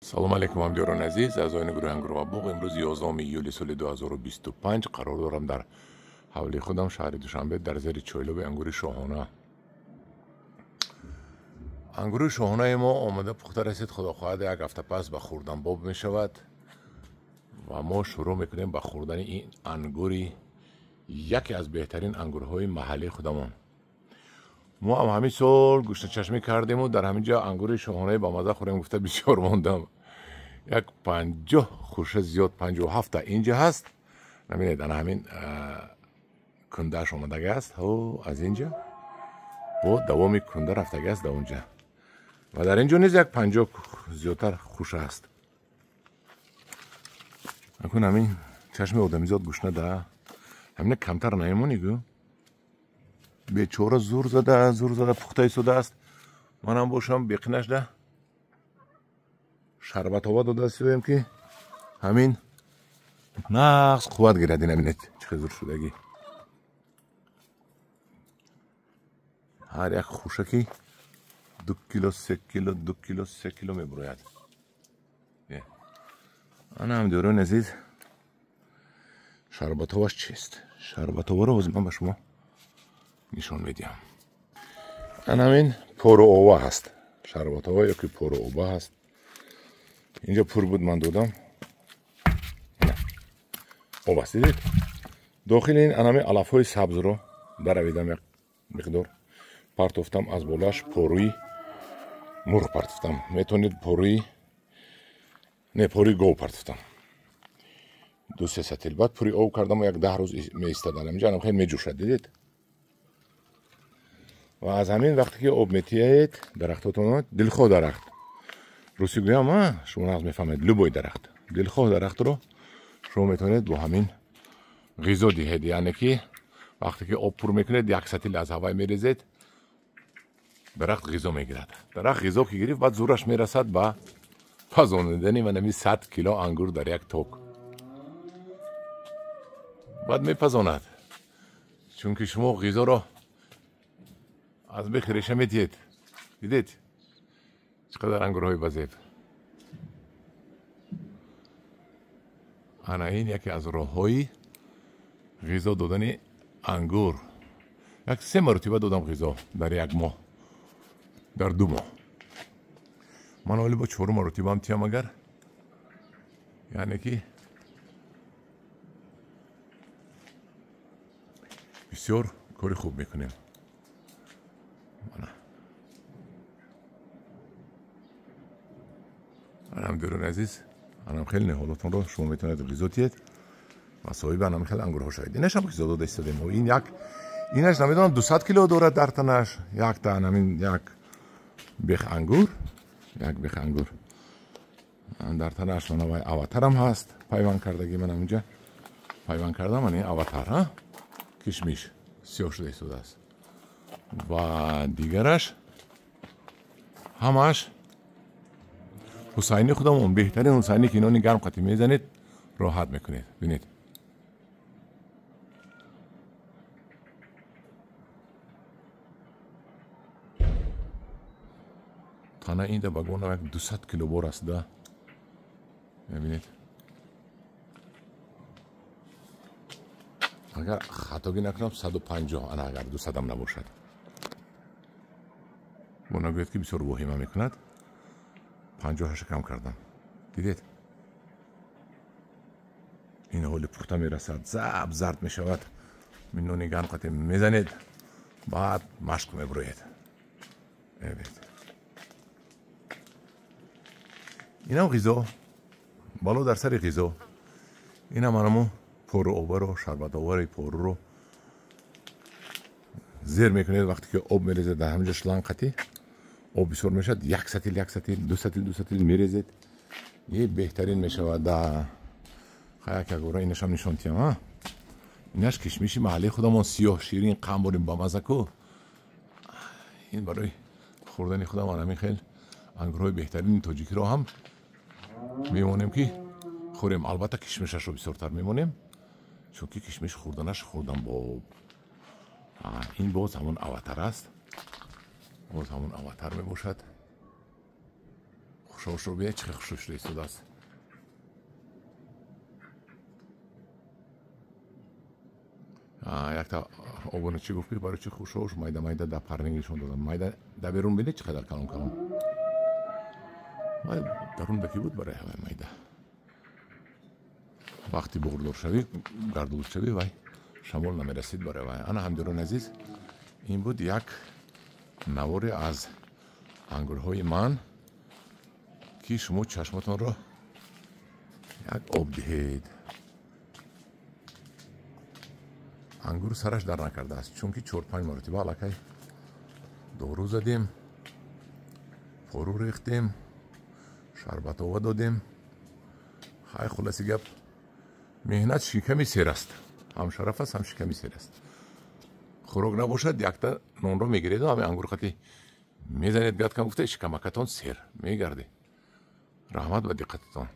Салом алейкум, ҳамдиёрони азиз, аъзоёни гурӯҳи Ангур ва боғ. Имрӯз 11 июли соли 2025 қарор дорам дар ҳавлии худам, шаҳри Душанбе, дар зери чойлоби ангури шоҳона. Ангури шоҳонаи мо омода пухта расид. Худо хоҳад, як ҳафта пас ба хӯрдан боб мешавад ва мо шурӯъ мекунем ба хӯрдани ин ангури яке аз беҳтарин ангурҳои маҳаллии худамон. Мо ҳам ҳамин сол гӯштачашмӣ кардему дар ҳамин ҷо ангури шоҳонаи ба маза хӯрем гуфта бисёр мондам. Як 50 хуша зиёд, 57 инҷа ҳаст. Намедонед, ана ҳамин кундааш омадага аст. Ҳо, аз инҷа бо давоми кунда рафтага аст да онҷа. Ва дар инҷо низ як 50 зиёдтар хуша аст. Акун ҳамин чашми одамизод гӯшна да. Ҳамина камтар намемонӣ гӯ. Бечора зур зада, зур зада пухта истодааст. Манам бошам беқинаш да шарбатова дода истодаем, ки ҳамин нағз қувват гирад. Ина бинед, чӣ хел зур шудагӣ. Ҳар як хушаки 2 кило, 3 кило, 2 кило, 3 кило мебурояд. Ана ҳамдиёрони азиз, шарбатоваш чист? Шарбатоворо ҳозир ман ба шумо нишон медиҳам. Ана ҳамин поруова ҳаст. Шарбатова ё ки поруоба ҳаст. Инҷо пур буд, ман додам. Об аст, дидед? Дохили ин ана ҳамин алафҳои сабзро даравидам як миқдор партофтам, аз болоаш поруи мурғ партофтам. Метавонед поруи не, поруи гов партофтам. 2-3 сатил. Баъд пури об кардам, як 10 рӯз меистад. Инҷо ана хеле меҷӯшад, дидед? Ва аз ҳамин вақте ки об метиҳед дарахтотон, дилхоҳ дарахт, русӣ гӯям, шумо нағз мефаҳмед, любой дарахт, дилхоҳ дарахтро шумо метавонед бо ҳамин ғизо диҳед. Яъне ки вақте ки об пур мекунед, як сатил аз ҳавай мерезед, дарахт ғизо мегирад. Дарахт ғизо ки гирифт, баъд зураш мерасад ба пазонидани манами 100 кило ангур дар як ток. Баъд мепазонад, чунки шумо ғизоро аз бехи реша метиҳед. Дидед чӣ қадар ангурҳои базеб. Ана ин яке аз роҳҳои ғизо додани ангур. Як 3 маротиба додам ғизо дар як моҳ, дар 2 моҳ. Ман ҳоли бо 4 маротибаам тиям агар, яъне ки бисёр кори хуб мекунем. Анам дӯрони азиз, анам хеле ниҳолотонро шумо метавонед ғизо диҳед ва соҳиби анам хеле ангурҳо шавед. Инашам ғизо дода истодем. Ин як, инаш намедонам 200 кило дорад дар танаш. Якта анамин як бех ангур, як бех ангур дар танаш. Мана вай аватарам ҳаст, пайванд кардагӣ. Манам инҷа пайванд кардам. Мана ин аватар, ҳа, кишмиш сиёҳ шуда истодааст. Ва дигараш ҳамааш ҳусайни худамон, беҳтарин ҳусайни ки нони гарм қатӣ мезанед, роҳат мекунед. Бинед, тана инда багона як 200 кило бор аст да. Мебинед, агар хатогӣ накунам 150, ана агар 200-ам набошад. Бо нагӯяд ки бисёр воҳима мекунад. 58 кам кардам. Дидед? Ин ҳоли пухта мерасад, заб зард мешавад. Нони гарм қатӣ мезанед, баъд машқ мебуроед. Мебинед, инам ғизо, бало дар сари ғизо. Инам анамо поруобаро, шарбатовари поруро зер мекунед. Вақте ки об мерезед дар ҳаминҷо шланг қатӣ об бисёр мешавад, як сатил, як сатил, 2 сатил, 2 сатил мерезед, е беҳтарин мешавад. Да хаяк ягора инашам нишон тиям. А инаш кишмиши маҳаллии худамон, сиёҳ, ширин, қанд бамаза ку. Ин барои хӯрдани худам ҳамин хел ангурҳои беҳтарини тоҷикиро ҳам мемонем ки хӯрем. Албатта кишмишашро бисёртар мемонем, чунки кишмиш хӯрданаш хӯрдан боб. Ин боз ҳамон аватар аст, боз ҳамон аватар мебошад. Хушоҳошро бинед, чӣ хел хушрӯ шуда истодааст. Якта обуначӣ гуфт, ки барои чӣ хушоҳош майда майда дар парнинг нишон додам. Майда дар берун бинед, чӣ қадар калон калон. Вай дарун даки буд барои ҳамаи майда. Вақти буғурдоршавӣ, гардулудшавӣ, вай шамол намерасид барои вай. Ана, ҳамдирони азиз, ин буд як наворе аз ангурҳои ман, ки шумо чашмотонро як об диҳед. Ангур сараш дар накардааст, чунки 4-5 маротиба аллакай дору задем, пору рехтем, шарбатова додем. Хай, хулоси гап, меҳнат шиками сер аст, ҳам шараф аст, ҳам шиками сер аст. Хӯрок набошад, якта нонро мегиреду ҳами ангур қати мезанед, гадкам гуфта, шикамакатон сер мегардед. Раҳмат ба диққататон.